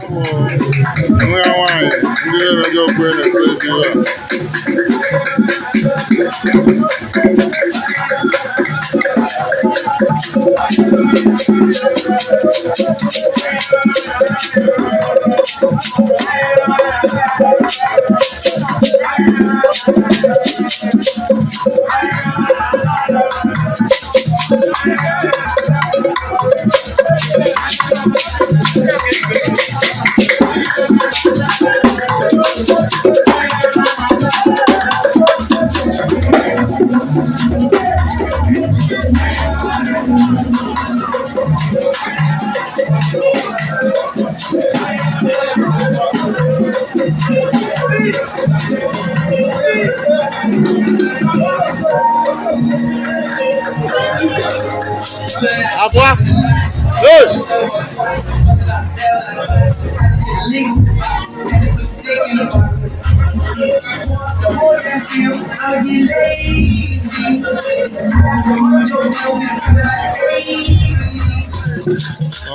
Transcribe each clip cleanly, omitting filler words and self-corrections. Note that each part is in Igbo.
Nwa ya nwaanyị ndị na-emego okwe na-ete egwu a. Abụọ. Hey!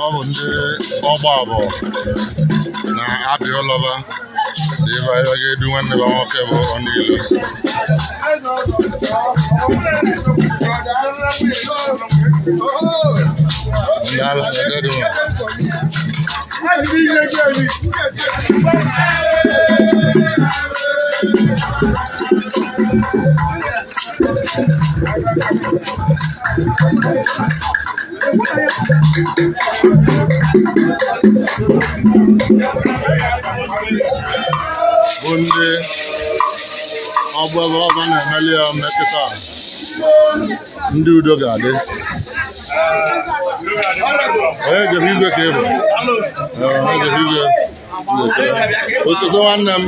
Ọ bụ ndị ọgba abụọ na-abịa ụlọba dị ebe ahịa ga-edu nwanne ba nwoke bụ Ọnụilo. Ndị ala na-ede dị mma. Bụ ndị ọgbọ ebe ọba na-emeli ya mmetụta ndị udo ga-adị. Onye jere igwe ka ị bụ? Ee, onye jere igwe. Osote nwanne m.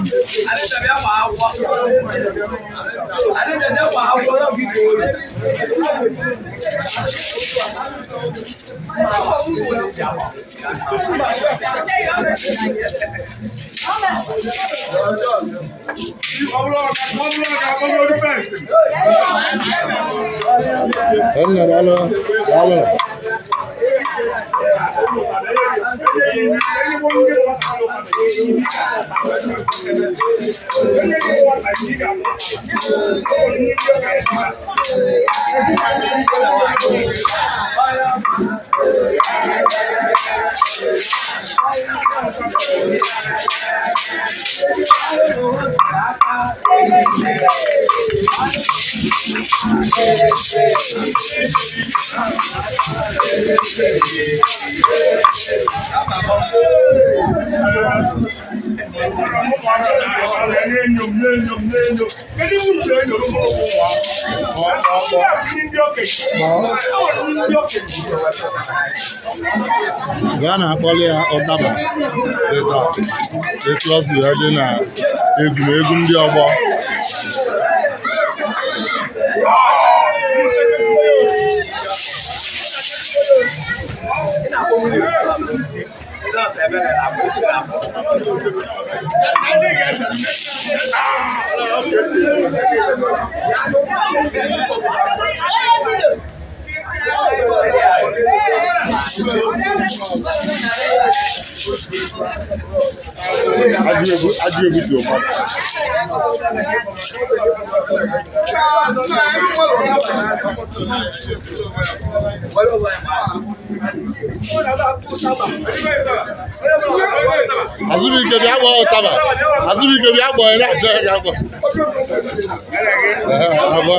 Nna, daalụ, daalụ. Gaa na-akpọli ya ụtaba teta etu ọ si wee dị na egwuregwu ndị ọgbọ. Ajụ egwu, ajụ egwu dị ụmụ. Azụbụike bịa gbaa ụtaba. Azụbụike bịa gbaa, ị na-achọ ya ga-agbọ. Ee, abụọ.